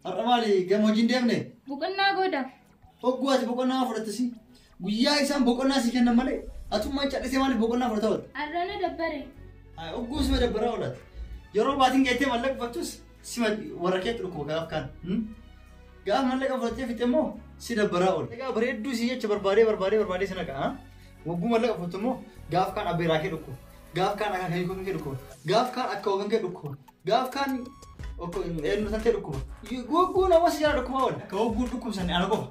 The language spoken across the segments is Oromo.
Har'a maali gama hojii hin deemne? Boqonnaa gooda. Hogguu ati boqonnaa fudhattisi. Guyyaa isaan boqonnaa si kennan malee atummaan callisee maaliif boqonnaa fudhata oolte? Har'a na dabbare. Hogguu sima dabbaraa oolata. Yeroo baatiin geettee mallaqa fudhattus sima warra keetti dhukkuba gaaf kaan. Gaaf mallaqa fudhattee fixe immoo si dabbaraa oola. Egaa bareedduu si jecha barbaadee barbaadee barbaadee si naqa. Hogguu mallaqa fudhattu immoo gaaf kaan abbeeraa kee dhukkuba. Gaaf kaan akaakayyuu kee dhukkuba. Gaaf kaan akka hogan kee dhukkuba. Gaaf kaan eenyu san kee dhukkuba. Hogguu nama si jala dhukkuba oola. Akka hogguu dhukkubsanne ana qofa.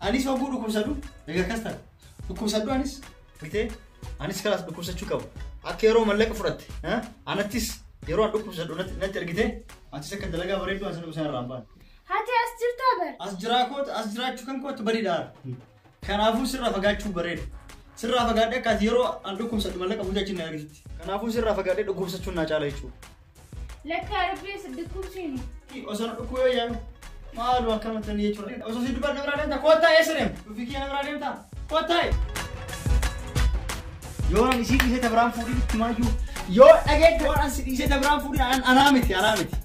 Anis hogguu dhukkubsadhu egaa akkas ta'a. Dhukkubsadhu anis bitee anis kalaas dhukkubsachuu qaba. Akka yeroo mallaqa fudhatte anattis yeroo an dhukkubsadhu natti argite atis akka dalagaa bareedduu an sana irraa hin baane. Haati as jirtaa bar. As jiraa kootu as jiraachuu kan kootu badiidha. Kanaafuu sirraa fagaachuu bareeda. Sirraa fagaadhee akka ati yeroo an dhukkubsadhu mallaqa fuutee achi na argitutti. Kanaafuu sirraa fagaadhee dhukkubsachuun naa caala jechuudha. Lakkaa rabbii si dhukkubsiinu. Osoo na dhukkubee yaa'u maalu akkanumatti ni jechuudha. Osoo si dubbadhu na biraa deemta koottaa eessa deemta? Dhufii kiyya na biraa deemta koottaa. Yoo an isii dhiisee ta biraan fuudhin itti maayyuu yoo dhageette waan an si dhiisee ta biraan fuudhin anaa miti anaa miti.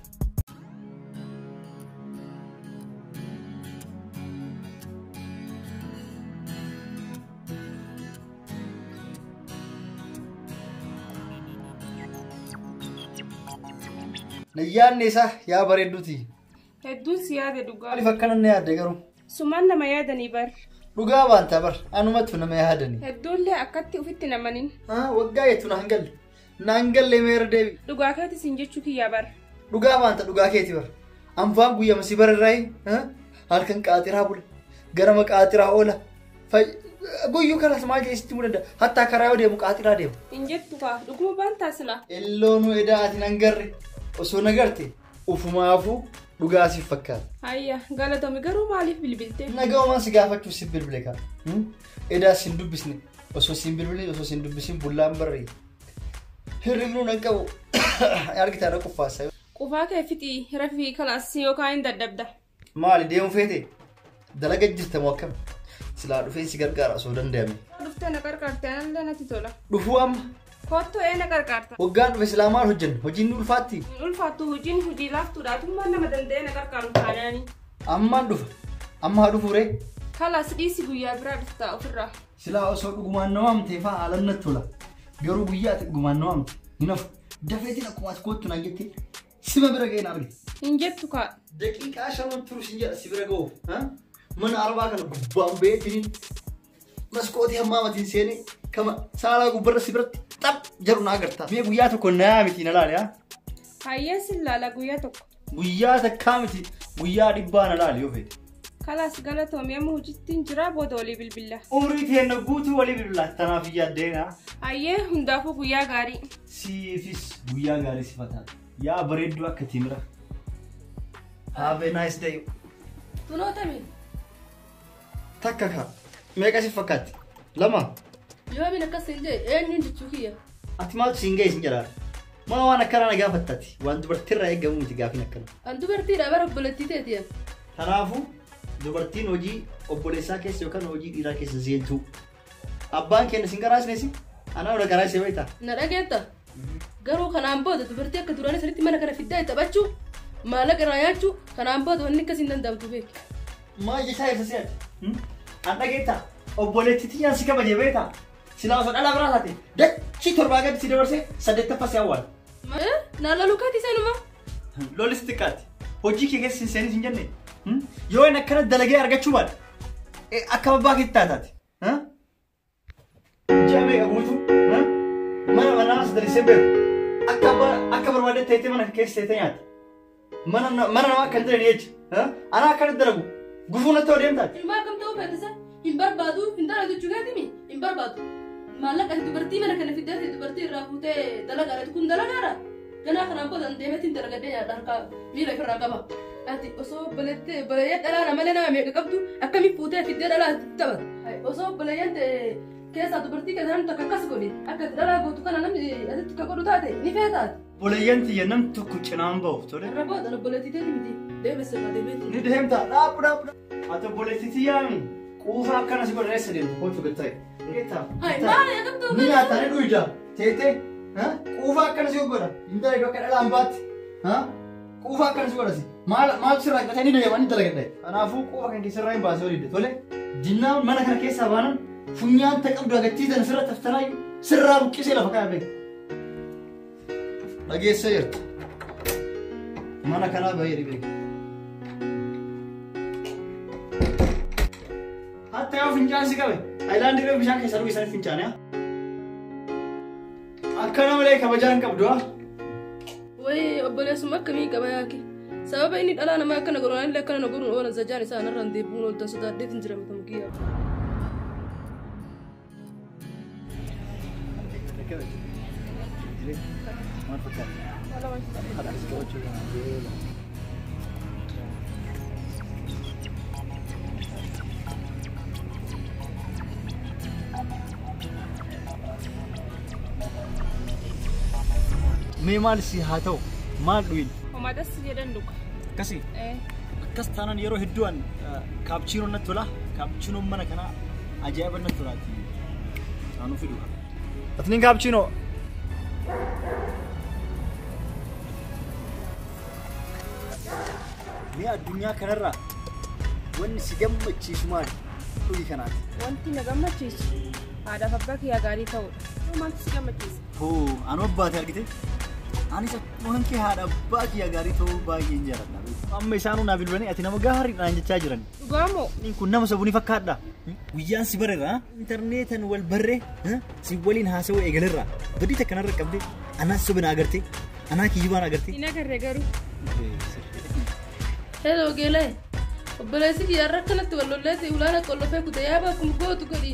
Nayyaanni isaa yaa bareedduuti. Hedduun si yaade dhugaa. Maaliif akkana na yaadde garuu? Sumaan nama yaadanii bar. Dhugaa baanta bar anumatu nama yaadanii. Hedduullee akkatti ofitti namanin. Waggaa jettu naan galle. Naan galle meera deebi. Dhugaa keeti siin jechuu kiyyaa bar. Dhugaa baanta dhugaa keeti bar. Anfaan guyyama si bararraayi halkan qaaxiraa bula. Garama qaaxiraa oola. Guyyuu kanas maal jedhee sitti himuu danda'a? Hattaa karaa yoo deemu qaaxiraa deema. Hin jettu kaa dhuguma baantaa silaa. Elloonuu edaa ati nan garre osoo na garte ufumaafuu dhugaa siif fakkaata. Hayya galatoomi garuu maaliif bilbilte? Nagaumaan si gaafachuuf si bilbile kaa. Edaa sin dubbisne osoo sin bilbilin osoo sin dubbisin bullaan barree. Hirribnuu nan qabu argitaa na quffaasa. Qufaa kee fixii rafii kalaas yookaan hin dadhabda. Maali deemu feete? Dalaga jirta moo akkam? Silaa dhufee si gargaara osoo danda'ame. Dhuftee na qarqaarte anallee natti tola. Dhufuu amma? Kottu ee na qarqaarta. Waggaan dhufe silaa maal hojjenna? Hojiin ni ulfaatti? Hin ulfaattu hojiin hojii laaftuudha. Atummaan nama danda'ee na qarqaaru taanaani. Ammaan dhufa. Amma haa dhufuu ree? Kalaas dhiisi guyyaa biraa dhuftaa ofirraa. Silaa osoo dhugumaan na waamte fa'aa haalan natti tola. Garuu guyyaa ati dhugumaan na waamte hin hafu. Dafeetiin akkuma ati kottu naan jettee sima bira ga'ee na argite. Hin jettu kaa. Daqiiqaa shanan turu sin jedha si bira ga'uuf. Mana arbaa kana gubbaan ba'eetiin maskootii hammaamatiin seenee kama saalaa gubbarra si biratti xap jedhu na agarta. Mee guyyaa tokko naa miti na laali haa? Hayyee sin laala guyyaa tokko. Guyyaa takkaa miti guyyaa dhibbaa na laali yoo feete. Kalaas galatoomi amma hojiitti jira booda walii bilbilla. Umrii teenna guutuu walii bilbila tanaaf hin yaaddeena. Hayyee hundaafuu guyyaa gaarii. Siifis guyyaa gaarii si fataata. Yaa bareedduu akka timira. Have a nice day. Tunoo tamii. Takka kaa. Meeqa si fakkaatti? Lama. Yoomiin akkas siin jee eenyuun jechuu kiyya? Ati maaltu siin ga'e siin jedhaa? Maa waan akkanaa na gaafattati? Waan dubartiirraa eegamu miti gaafiin akkana. An dubartiidha bara obboleettii teeti an. Kanaafuu dubartiin hojii obboleessaa keessa yookaan hojii dhiiraa keessa seentuu. Abbaan keenya sin garaasneesi? Anaa na garaasee beektaa? Na dhageetta? Garuu kanaan booda dubartii akka duraanii sanitti mana kana fiddaa taphachuu maallaqa irraa nyaachuu kanaan booda wanni akkas hin danda'amtu beeki. Maal jechaa jirta si ati? An dhageettaa? Obboleettii tiyyaan si kabaje beektaa? Silaa osoo dhala biraa taate dachii torbaa gadi si dabarsee saddeettaffaa si awwaala. Naa loluu keeti seenuma. Lolli si xiqqaatti. Hojii kee keessa hin seenis hin jenne. Yoo inni akkana dalagee argachuu baadhe akka abbaa keetti taataati. Ji'a meeqa guutuu mana manaa si dalisee beeku. Akka akka barbaadde teettee mana keessa teettee nyaata. Mana namaa akka hin dalane jecha. Anaa akkana dalagu gufuu natti ta'uu deemtaati. Ilmaa akkam ta'uu feetisa hin barbaadu hin dalagu jechuu keetimi hin barbaadu. Maallaqa ati dubartii mana kana fiddee ati dubartii irraa fuutee dalagaadha kun dalagaadha. Ganaa kanaan booda deemeetiin dalagadhee nyaadha harkaa miila ofirraa qaba. Ati osoo obboleettee obboleeyyan dhalaa nama malee nama meeqa qabdu akkamiin fuutee fiddee dhalaa taphata. Osoo obboleeyyan keessaa dubartii keessa namni tokko akkas godhe akka ati dhalaa gootu kana namni asitti akka godhu taate ni feetaati. Obboleeyyan tiyya namni tokko cinaan bahuuf tole. Irra booda obboleettii teeti miti deeme sirraa deemeeti. Ni deemta dhaabbu dhaabbu. Ati obboleettii tiyyaami quufa akkana si godhan eessa deemtu kootu gad ta'e. Hai maali akkam ta'u Ni nyaata ni dhuyda teetee quufa akkana si godha hin dalagu akka dhalaan baatti. Quufa akkana si godha si Maal maal sirraa qabatanii deemanii dalagadhe. Kanaafuu quba kan keessarraa hin baasee olidde. Tole dinnaan mana kana keessaa baanan funyaan taqabdu agarsiisan sirra taftanaa sirraa buqqisee lafa kaa'ame. Dhageessee jirti. Mana kanaa baay'ee dhibee. Hatta yoo fincaan si qabe Ayilaandii irra bishaan keessa dhugu isaan fincaane. Akkana malee kabajaa hin qabdu haa. Wayi obboleessuma akkamii qaba yaaki. Sababa inni dhalaa namaa akkana godhu anillee akkana na godhuun oolan zajaan isaa anarraan deebi'uun ooltan sodaadheetiin jira matamu kiyyaa. Maal fakkaata? Akkas qabachuu kana. Mee maal si haa ta'u maal dhuyin? Homaa das jedhan dhuga. Akkasii? Akkas taanaan yeroo hedduu an kaapchiinoon natti tola. Kaapchiinoon mana kanaa ajaa'iba natti tolaati. Taanuu fidu. Atiniin kaapchiinoo. Mee addunyaa kanarraa wanni si gammachiisu maali? Dhugi kanaati. Wanti na gammachiisu haadhaaf abbaa kiyyaa gaarii ta'uudha. Maaltu si gammachiisa? Hoo, anu abbaate argite? Anis akkuma kee haadha abbaa kiyyaa gaarii ta'uu baay'een jaalladha. Amma isaanuu naa bilbilanii ati nama gaariidhaan jechaa jiran. Dhugaa moo? Inni kun nama sabuu ni fakkaadha. Guyyaan si barreerra intarneetan wal barree si waliin haasawuu eegalerra. Badii takka narra qabdee anaas sobina agartee anaa kiyyubaan agartee. Hin agarre garuu. Hello Geelee. Obboleessi kiyyaarra akkanatti wal lolleetti ulaana qollofee kute yaaba akkuma gootu godhi.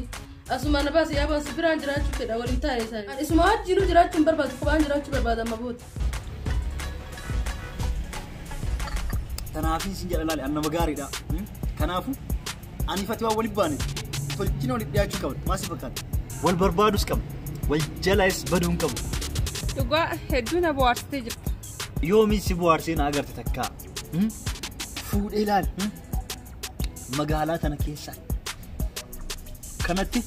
Asuma na baase yaaba si biraan jiraachuu fedha waliin taa'e isaanii. Ani isuma wajjinuu jiraachuu hin barbaadu kophaan jiraachuu barbaada amma booda. Kanaafin sin jedha laale an nama gaariidha. Kanaafuu ani fati waan walitti baane tolchina walitti dhiyaachuu qabna. Maal si fakkaata? Wal barbaadus qabna. Wal jalaas baduu hin qabu. Dhugaa hedduu na bohaarsitee jirta. Yoomiin si bohaarsee na agarte takkaa. Fuudhee ilaali. Magaalaa tana keessa kanatti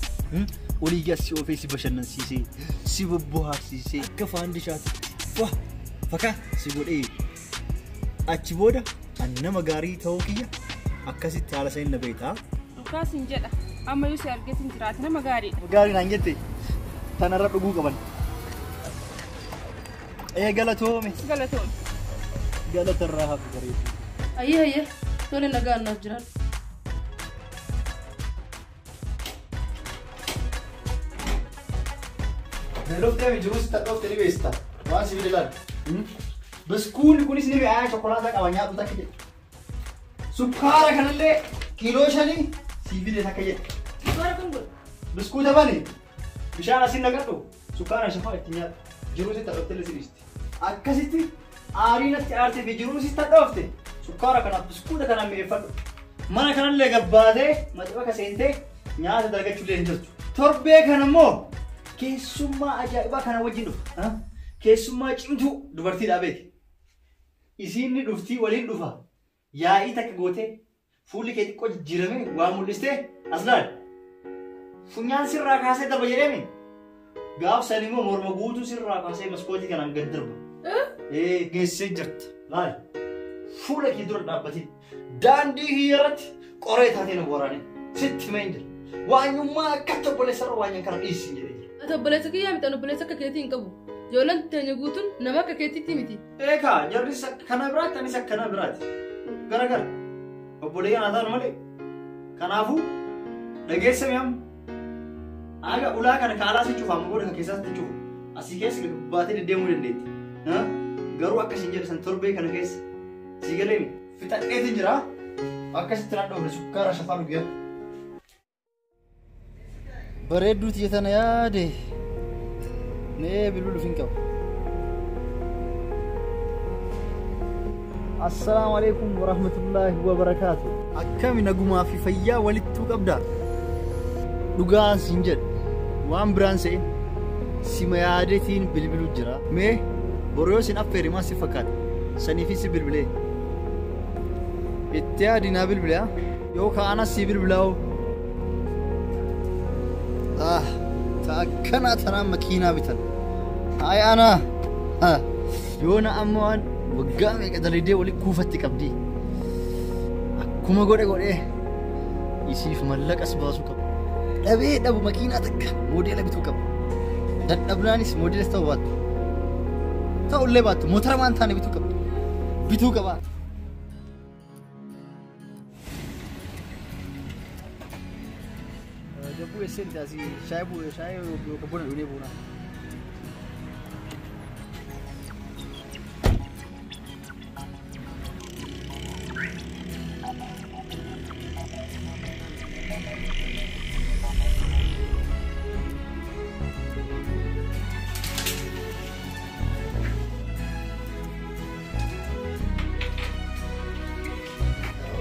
olii gad si oofee si bashannansiisee si bobbohaarsiisee akka faandishaatti wah fakaa si godhee achi booda an nama gaarii ta'uu kiyya akkasitti haala saniin na beektaa. Dhugaa sin jedha ammayyuu si argeetiin jiraate nama gaariidha. Gaarii naan jette tanarra dhuguu qaban. Ee galatoome. Galatoome. Galatarraa hafu bareedu. Ayyee ayyee tole nagaa naaf jiraadhu. Beeloftee jiruus tadhoofte ni beesta. Waan si fide laal. Biskuunni kunis ni mi'aayaa chokolaataa qaba nyaatu takka jedhe. Sukkaara kanallee kiiloo 5 si fide takka jedhe. Sukkaara kan godhu? Biskuuta bani bishaan asiin naqadhu sukkaara shafaa itti nyaadhu. Jiruus tadhoofte illee si dhiisti. Akkasitti aarii natti aartee fi jiruus tadhoofte sukkaara kanaaf biskuuta kanaan mi'eeffadhu. Mana kanallee gabbaatee maxxanfa seentee nyaata dalagachuullee hin jirtu. Torbee kana immoo keessummaa ajaa'ibaa kana wajjin dhufa. Keessummaa cimtuu dubartiidhaa beeki. Isiin ni dhuftii waliin dhufa. Yaa'ii takka gootee fuulli kee xiqqoo jijjiiramee waa mul'istee as laali. Funyaan sirraa kaasee darba jedheemi. Gaaf san immoo morma guutuu sirraa kaasee maskootii kanaan gad darba. Geessee jirti. Laali. Fuula kee dura dhaabbatee daandii kiyya irratti qoree taatee na waraanee sitti himee hin jira. Waanyummaa akkatti obboleessarra waanyan kana dhiisi jedhee jira. Ati obboleessa kiyyaa miti ani obboleessa akka keetii hin qabu. Ijoolleen teenya guutuun nama akka keetiitti miti. Eegaa jarris kana biraatti anis akkana biraatti. Garagara. Obboleeyyan haa ta'an malee. Kanaafuu dhageessa mi'am. Aga ulaa kana kaalaa si cufa amma booda kan keessaatti cufu. Asii keessa baatee deddeemuu dandeetti. Garuu akkasiin jedhu san torbee kana keessa si galee fixadheetiin jira. Akkasitti naan dhoofne sukkaara shafaa dhugaa. Bareedduu tiyya tana yaade. Mee bilbiluuf hin qabu. Assalaamu alaikum warahmatullaahi wabarakaatu. Akkami nagumaa fi fayyaa walittuu qabda. Dhugaan siin jedhe waan biraan se'in sima yaadeetiin bilbiluu jira. Mee boru yoo sin affeeri maal si fakkaata? Saniifis si bilbilee. Itti yaadi naa bilbilaa yoo ka'anas si bilbilaa'u. Ah, ta akkanaa tanaan makiinaa bitan. Hayi anaa. Yoona amma waan Waggaa meeqa dalaydee walitti kuufatti qabdi. Akkuma godhe godhee isiif mallaqas baasuu qaba. Dhabee dhabu makiinaa takka moodeela bituu qaba. Dadhabnaanis moodeelas ta'uu baattu. Ta'ullee baattu motora waan taane bituu qaba. Bituu qaba. Jabbuu eessatti asii shaayii bu'ee shaayii buna dhunee buuna.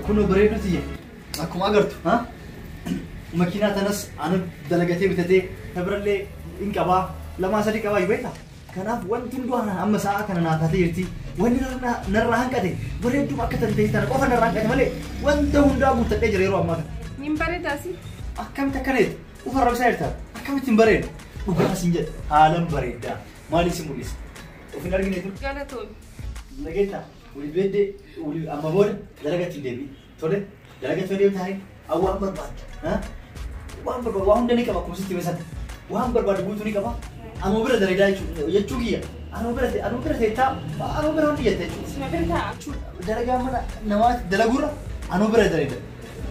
Kunoo bareedu tiyya. Akkuma agartu makiinaa tanas ana dalagatee bitatee tabirallee hin qabaa lamaa sadii qabaa beektaa. Kanaaf wanti hunduu amma sa'a kana naa taatee jirti. Wanni narraa hanqate bareedduma akka tan ta'e tana qofa narraa hanqate malee wanta hundaa guuttadhee jira yeroo ammaa kana. Nin bareedaasi. Akkamitti akkaneeti? Ufa rabsaa jirta. Akkamitti hin bareedu? Dhugaa sin jedha. Haalan bareeddaa. Maaliif si mul'isa? Of hin argine ture. Galatoomi. Nageettaa wali beeddee wali amma booda dalagatti hin deebiin. Tole dalagatti yoo deemte hayi waan barbaaddu. Waan barbaadu waan hunda ni qaba akkuma sitti hime waan barbaadu guutuu ni qaba. Anuma bira dalagaa jechuu kiyya. Anuma bira teettaa anuma bira hundi jette jechuudha. Sima bira taa'a. Dalagaa mana namaatti dalagurra anuma bira dalagaa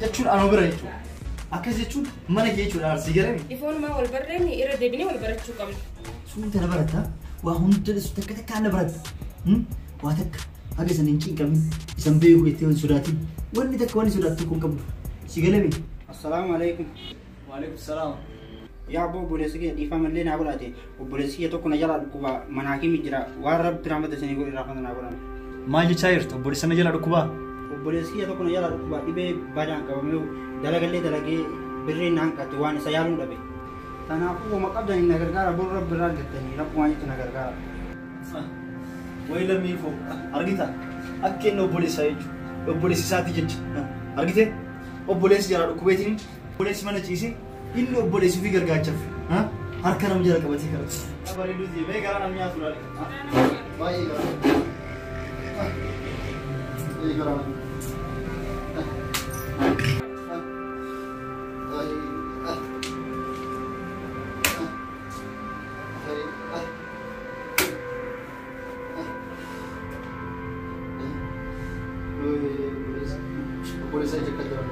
jechuun anuma bira jechuudha. Akkas jechuun mana kee jechuudha arsii garami. Ifoonumaa wal barreen irra deebinee wal barachuu qabna. Suuta na baratta waa hunda takka takka na baratta. Waa takka haga isan hin cinqamin isan beeku jettee hin sodaatin wanni takka wanni sodaattu tokko hin qabdu. Si galame. Assalaamu alaikum. Waalaikum salaam. Yaa abboo obboleessi kiyya dhiifama illee naa godhaate obboleessi kiyya tokko na jalaa dhukkuba mana hakimi jira waan rabbi rahmata isinii godhe rahmata naa godhame. Maal jechaa jirtu obboleessa na jalaa dhukkubaa? Obboleessi kiyya tokko na jalaa dhukkuba dhibee badaan qabamee dalagallee dalagee birrii na hanqate waan isa yaaluun dhabe. Kanaafuu wama qabdanii na gargaara boru rabbi irraa argattanii rabbumaa jecha na gargaara. Wayi lammii koo argita akka inni obboleessaa jechuudha obboleessi isaati jecha argite obboleessi jalaa dhukkubeetiin obboleessi mana ciisee inni obboleessi ofii gargaachaaf harka nama jala qabatee kadhatu. Bareedduu ta'e mee garaa nama nyaatu laale. Baay'ee garaa. Baay'ee garaa. Obboleessa jecha jira.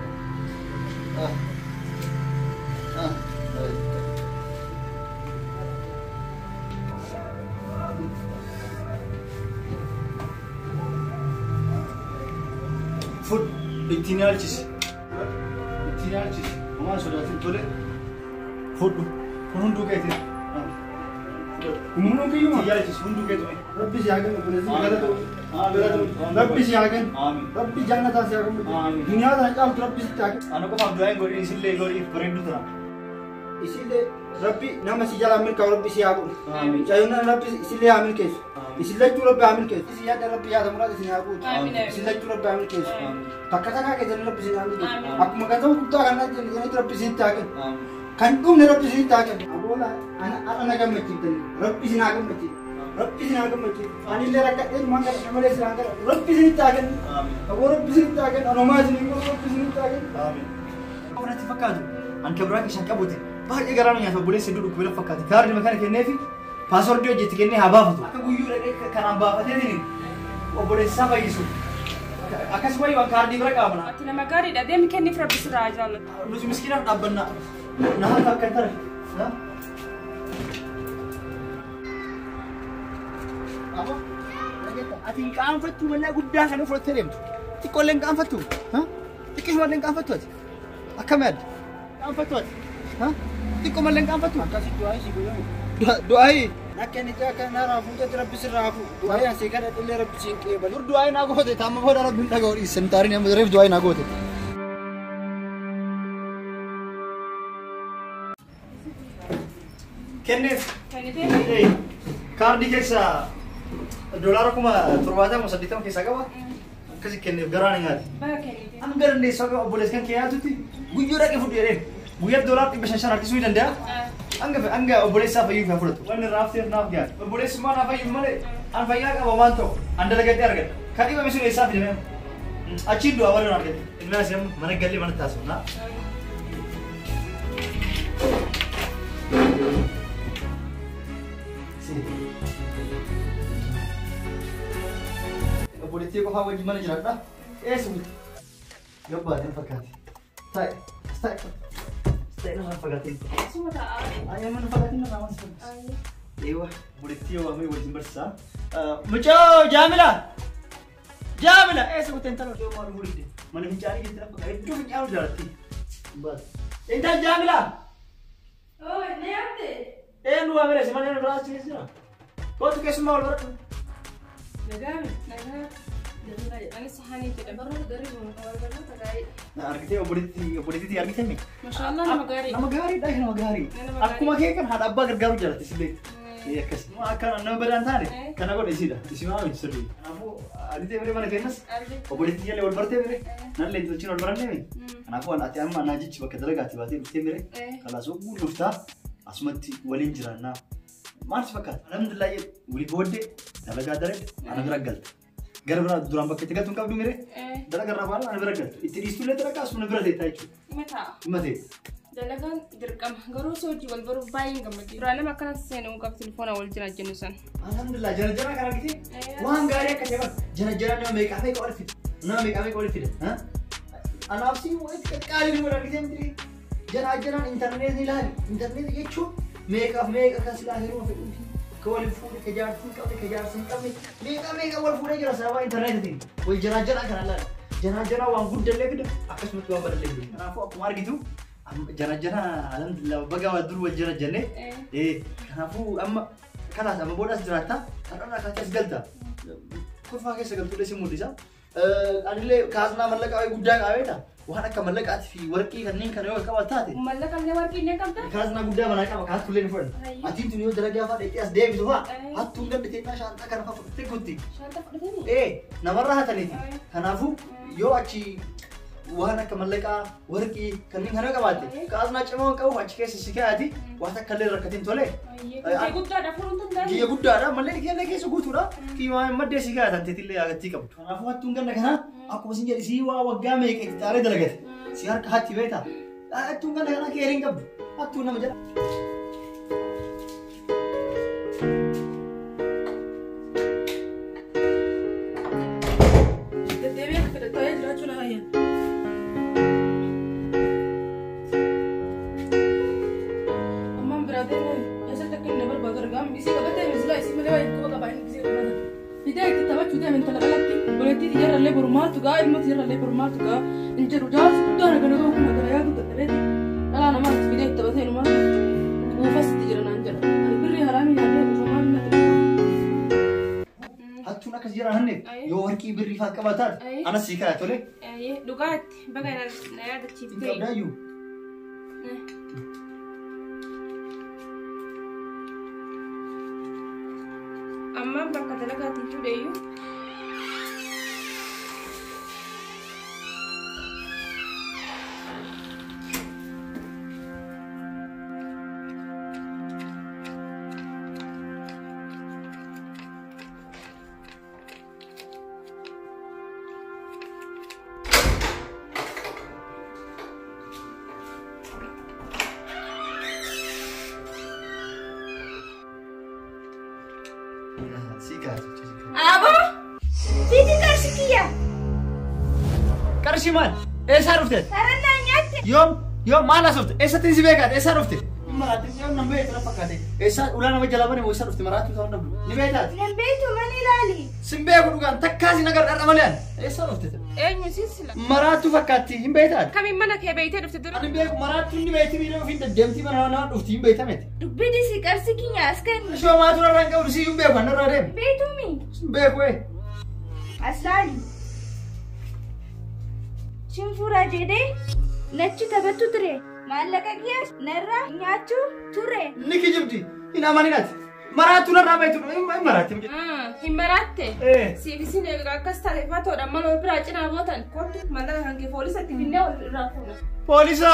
Fudhu ittiin yaalchisi. Ittiin yaalchisi. Homaa sodaatin tole. Fudhu. Kun hunduu keetiin. Humnuun kiyyuma. Ittiin yaalchisi hunduu keetiin. Rabbi si haa kennu obboleessi galatoomi. Rabbi si haa kennu. Rabbi jannataa si haa kennu. Duniyaa tana caaltu rabbi sitti haa kennu. Ana qofaaf du'aa hin godhin isillee godhiif bareedduu tana. Isillee rabbi nama si jalaa milkaa'u rabbi si haa godhu. Mucayyoon rabbi isillee haa milkeessu. Isin lachuu rabbi haa milkeessu. Isin yaadda rabbi yaada muraasa isin haa guutu. Isin lachuu rabbi haa milkeessu. Takka takkaa keessatti rabbi isin haa milkeessu. Akkuma ganzaba guddaa kan jedhanitti rabbi isinitti haa kennu. Kan dhumne rabbi isinitti haa kennu. Aboola ana na gammachiiftanii rabbi isin haa gammachiisu. Rabbi isin haa gammachiisu. Anillee rakkadhee maan kadhadhe malee isin haa kadhadhu. Rabbi isinitti haa kennu. Aboo rabbi isinitti haa kennu. Anomaa isin hin godhu rabbi isinitti haa kennu. Natti fakkaatu an kan biraa keessan qabuti baay'ee garaa nyaata obboleessi hedduu dhukkubina fakkaate kaardii kana kenneefi paaswordii hojjetti kennee haa baafatu. Akka guyyuu dhaqee kanaan baafateetiin obboleessi isaa fayyisu. Akkas wayii waan kaardii bira qabna. Ati nama gaariidha deemi kenniif rabbi sirraa haa jaallatu. Nuti miskiinaaf dhaabbanna. Na harka akka hin tare. Ati hin qaanfattu mallaa guddaa kana fudhattee deemtu. Xiqqoollee hin qaanfattu. Xiqqishumallee hin qaanfattu ati. Akkam yaadda? Qaanfattu ati. Xiqqoomallee hin qaanfattu. Akkasii du'aa isii godhamu. Du'aayi. Akka inni akka narraa fuutetti rabbi sirraa hafu. Du'aayi asii kadhadhillee rabbi siin qeebalu. Dur du'aayi naa goote taama booda rabbi hin dhaga'u dhiisan taariin amma reef du'aayi naa goote. Kenneef. Kennitee? Kaardii keessa $70,000 80 keessaa qaba. Akkasii kenneef garaa ni nyaate. Baga kennitee. Hanga dandeessu akka obboleessi kan kee nyaatutti guyyuu dhaqee fudhu jedheen. Guyyaa $500 harkisuu ni danda'a. Hanga obboleessaa fayyuuf haa fudhatu. Wanni irraa hafteef naaf gaara. Obboleessummaa naa fayyuuf malee An fayyaa qaba waan tokko an dalagadhee argadha. Kan dhibame sun eessaa fidame? Achiin du'a warra argatte. Ilmi asii amma mana gallee mana taasifna. Obboleettii qofaa wajjin mana jiraadha. Eessa bulti? Gabbaatiin fakkaate. Taa'e, as taa'e. As taa'e nama fagaatiin. Asuma taa'aa. Ayyaa mana fagaatiin nama waan si Eewa, obboleettii waamee wajjin barsiisaa. Mucoo Jaamila! Jaamila! Eessa kuttee intala? Iddoo maal fuudhite? Mana fincaanii keessatti lafa iddoo fincaanii jaalatti. Intal Jaamila! Oo, na yaamte? Eenyu waamee si mana irraa achi keessa jira? Kootu keessumaa wal baradhu. Nagaami. Nagaa. Nagaa. Anis Hani jedhama. Barnoota garii barnoota gaarii. Na argitee obboleettii argitee mi? Mashaallah nama gaarii. Nama gaariidha nama gaarii. Nama gaarii. Akkuma kee kan haadha abbaa gargaaru jaalatti sillee. Akkas. Akka nama badaan taane kana godhe isiidha. Isii maa hojii sirrii. Kanaafuu argitee biree mana keenyas obboleettii jallee wal bartee biree nan leentochiin wal barannee mi? Kanaafuu ati amma naa jechi bakka dalagaatti baatee dhuftee biree kalaasoo guutuuftaa asumatti waliin jiraannaa. Maal si fakkaata? Alhamdulillah walii booddee dalagaa daree ana bira galta. Gara biraa duraan bakka itti galtu hin qabdu miree? Dalagaa irraa baala ana bira galtu. Itti dhiistullee dalagaa asuma bira teettaa jechuudha. Hima ta'a. Hima teetta. Dalagaan dirqama. Garuu si hojii wal baruuf baay'een gammadde. Duraan nama akkanas seenuu qabu telefoona wal jira jennu san. Alhamdulillah jara jara kan argite waan gaarii akka ta'e bara jara jara nama meeqaa meeqa wal fida. Nama meeqaa meeqa wal fida. Anaaf si walitti qaqqaalii nu argite miti. Jara jaraan intarneetii ilaali. Intarneetii jechuun meeqaaf meeqa kan silaa heeruma fedhuufi. Ka wal fuudhe ka jaartii hin qabne ka jaarsa hin qabne meeqa meeqa wal fuudhee jira sababa intarneetiin. Wal jara jara kana ilaali. Jara jara waan guddallee fida akkasumatti waan badallee fida. Kanaafuu akkuma argitu jara jara alhamdulillah baga waa dur wal jara jenne. Kanaafuu amma kalaas amma boodas jiraatta har'arraa kaatee as galta. Kolfaa keessa galtuudhee si mul'isa. Anillee kaasnaa mallaqaa guddaa qabeeta. Waan akka mallaqaatii fi warqii kanneen kana yoo qabaat taate. Mallaqa illee warqii illee qabda? Kaasnaa guddaa manaa qaba kaastullee ni fudhanna. Atiin tun yoo dalagaa fa'aa dheettee as deebitu fa'aa hattuun gadi teennaa shaantaa kana fa'aa fudhattee kutti. Shaantaa fudhatanii? Namarraa hataniiti. Kanaafuu yoo achi waan akka mallaqaa warqii kanneen kana qabaatte kaasnaa cimaa waan qabuuf achi keessa si kaa'ati waan akka illee rakkatiin tole. Kiyya guddaadha furuun tun Kiyya guddaadha mallee kiyya keessa guutuudha. Kiyya maddee si kaa'atan teetillee agattii qabdu. Kanaafuu hattuun ganna kanaa akkuma sin jedhe sii waa waggaa meeqa itti xaaree dalagate. Si harka hatti beektaa. Hattuun ganna kanaa keeriin qabdu. Hattuun nama jedha. Deddeebi'ee akka fedhe taa'ee jiraachuu na hayya. Ammaan biraa deemee eessatti akka inni barbaadu argaa isii qabatee misilaa isii malee waa quba qabaa inni isii qabata. Fidee itti taphachuu deeme intala alatti obboleettii xiyyaarrallee boru maaltu ga'a ilma xiyyaarrallee boru maaltu ga'a hin jedhu jaarsi guddaa nagana ga'u kun nagana yaadu dadhabeeti. Dhalaa namaa itti fidee itti taphatee numaa quufas itti jira naan jedha. Ani birrii haraamii nyaatee quufa maal natti dhufa. Hattuun akkas jira hanne yoo warqii birrii fa'aa qabataat anas sii kaaya tole. Dhugaatti baga na yaadachiiftee. Qabdaayyuu. Ammaan bakka dalagaatiin fuudheeyyuu. Abo! Fidi qarshii kiyya. Qarshii maal? Eessaa dhufte? Sararraa nyaatte. Yoom yoom maal haasofte? Eessatti si beekaate? Eessaa dhufte? Maraatti yoom nan beektu na fakkaate. Eessaa ulaa nama jalaa bane moo eessaa dhufte maraattuu ta'uu dhabdu? Ni beektaati? Nan beektu mana ilaali. Sin beeku dhugaan takkaa sin agarra dharra malee ani. Eessaa dhufte? Eenyu siin sila? Maraattuu fakkaatti hin beektaati? Kamiin mana kee beeytee dhufte dura? Ani beeku maraattuun ni beekti miidhama ofiin deddeemtii mana nama dhufti hin beektamete. Dubbii disii qarshii kiyya as kenni. Ishoo maatuu irraa hin qabdu siyyuu hin beeku anarraa deemi. Beektuumi. Sin beeku ee. As laali. Shinfuraa jedhee nachi taphattu ture. Maallaqa kiyya narraa nyaachuu ture. Ni kijibdi hin amaninati. Maraattuu narraa beektu hin maraatti. Hin maraatte? Siif isin egaa akkas taate fatoodha mana wal biraa cinaa bootan kottu maallaqa kan kee poolisatti finnee wal irraa fuuna. Poolisa!